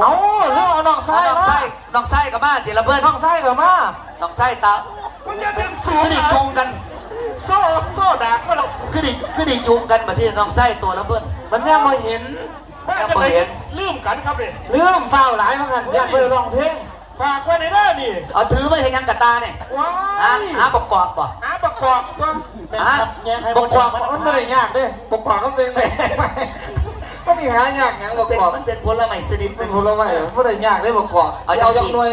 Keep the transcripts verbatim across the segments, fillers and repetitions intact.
เอาเรื่องเอาน้องชาย น้อง มา ไส้น้องไส้ก็มาทีละเพื่อน น้องชายก็มา น้องไส้ตา มันจะเป็นสูง คือได้จูงกัน โซ่โซ่ดากก็เลย คือได้คือได้จูงกันมาที่น้องไส้ตัวละเพื่อน มันเนี่ยมาเห็น ว่าจะไปลืมกันครับเนี่ย ลืมฟ้าวหลายเหมือนกันอยากไปร้องเพลง ฝากไว้ในเด้อนี่ เอาถือไปเห็นยังกระตาเนี่ย ว้า หาย หาประกอบบ่ หาประกอบตัว ฮะ แง่ใครบอกว่ามันมันไม่ได้ยากเด้บอกกว่าก็เป็นไงมันมีหายากอย่างบอก เป็น กว่า มันเป็นผลไม้ชนิดห มั นึ่ น ง ผลไม้มันไม่ได้ยากเด้บอกกว่า เอา เอา จั จั ง ง สิ หน่วย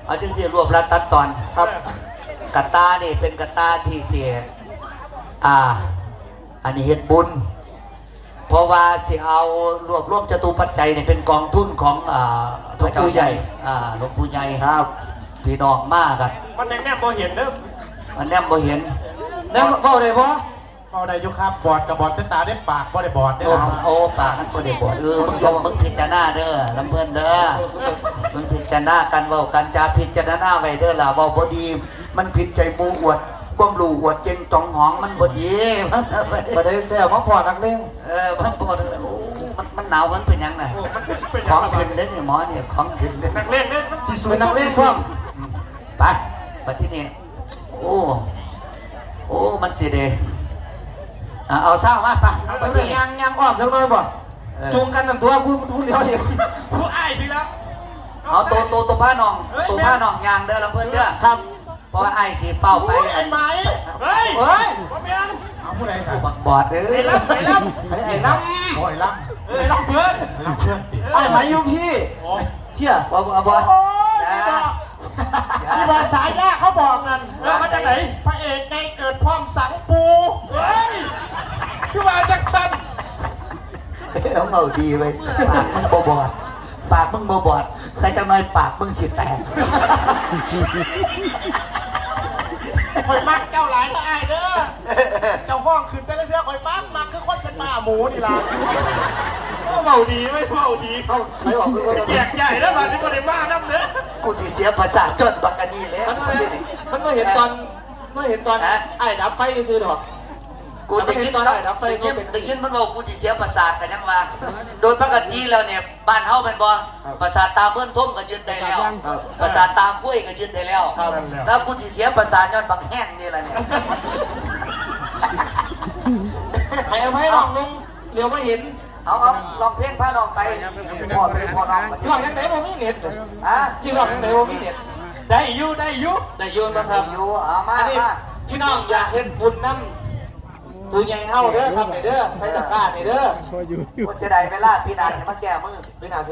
เอาจังสิรวบรัดตัดตอน ครับ กระตานี่เป็นกระตาที่เสีย อ่า อันนี้เฮ็ดบุญ เพราะว่าสิเอารวบรวมจตุปัจจัยนี่เป็นกองทุนของอ่าพระเจ้าใหญ่อ่าหลวงปู่ใหญ่ ครับ พี่น้องมากัน มันยังแนมบ่เห็นเด้อ มันแนมบ่เห็น แล้วเบาได้ปะ เอาได้อยู่ครับ บอดกับบอดแต่ตาได้ปากก็ได้บอดได้ โอ้ เอา โอ้ปากมันบ่ได้บอดเออมึงยกมึงพิจารณาเด้อลำเพิ่นเด้อมึงพิจารณากันเว้ากันจาพิจารณาไว้เด้อล่ะเว้าบ่ดี มันผิดใจหมู่อวด ความรู้อวดเก่งจองหองมันบ่ดี มาได้แต่มาพอนักเลง เออมันบ่ได้โอ้มันมันหนาวมันเป็นหยังน่ะ โอ้มันเป็น ของขึ้นเด้อนี่หมอนี่ของขึ้นเด้อ นักเล่นเนี่ยมันสิสูง เป็นนักเลงพร้อม ไปบัดที่นี่โอ้โอ้มันสิเด้อ่ะเอาเศร้ามาไปเอาไป มัน ที่ ได้ นี่ ยางยางอ้อมจังเลยบ่ เออ จูงกันนั่นตัวผู้ผู้เลี้ยวอยู่ ผู้อ้ายพี่แล้ว เอาตัวตัวตัวผ้าหนองตัวผ้าหนองยางเด้อลำเพิ่นเด้อ ครับ เพราะว่าไอ้ายสีเฝ้าไป ผู้อันไหมเฮ้ย เฮ้ย พ่อแม่น เอาผู้ใดครับ บักบอดเด้อ ไอ้ลำไอ้ลำ เฮ้ยไอ้ลำ โอ้ยล่ เอ้ยลำเพื่อน ำล่ำเพื่อนสิ ไอ้ไหมยูพี่ โอ้ย เที่ย บ่บ่บ่ โอ้ย อย่า นี่ว่าสายยากเขาบอกนั่น เออมาจากไหน พระเอกไงเกิดพร้อมสังปู เฮ้ย คือว่าจักสัน ต้องเอาดีไว้ยปากมึงบ่บอด ปากมึงบ่บอด แต่จังหน่อยปากมึงสิแตก ข่อยมักเจ้าหลายนะอ้ายเด้อ เจ้าห้องขึ้นแต่ละเรื่องข่อยมักมักคือคนเป็นบ้าหมูนี่ล่ะเบาดีไว้ยเบาดี เอาใครออกคือว่า แยกใหญ่แล้วมันไม่ได้บ้าน้ำเด้อ กูสิเสียภาษาจนบักอันนี้แล้ว มันมามันมาเห็นตอนมาเห็นตอน ฮะ ไอ้ดับไฟซื้อดอก กูได้ยิน ตอน เนาะ ไอ้ดับไฟ ได้ยิน ก็เป็น ได้ยินมันบอกกูสิเสียประสาทกันยังว่า โดยปกติแล้วเนี่ยบ้านเฮาแม่นบ่ประสาทตาเมืองทมก็ยึดได้แล้ว ครับ ประสาทตาคุ้ยก็ยึดได้แล้ว ครับ แล้วกูสิเสียประสาทย้อนบักแห้งนี่แหละเนี่ย ให้อภัยน้องนึงเหลียวมาเห็น เอาเอาลองเพลงพาน้องไปนี่พ่อเพลงพ่อน้องมา ที่ว่ายังไงบ่มีเน็ต ฮะ ที่ว่ายังไงบ่มีเน็ต ได้อยู่ได้อยู่ ได้ยินมาครับ อยู่เอามา อันนี้ มา พี่น้องอยากเห็นบุญน้ำผู้ใหญ่เฮาเด้อครับนี่เด้อใส่ตะกร้านี่เด้อ โอ้เสียดายเวลาพี่นาสิมาแก้มือ พี่นาสิ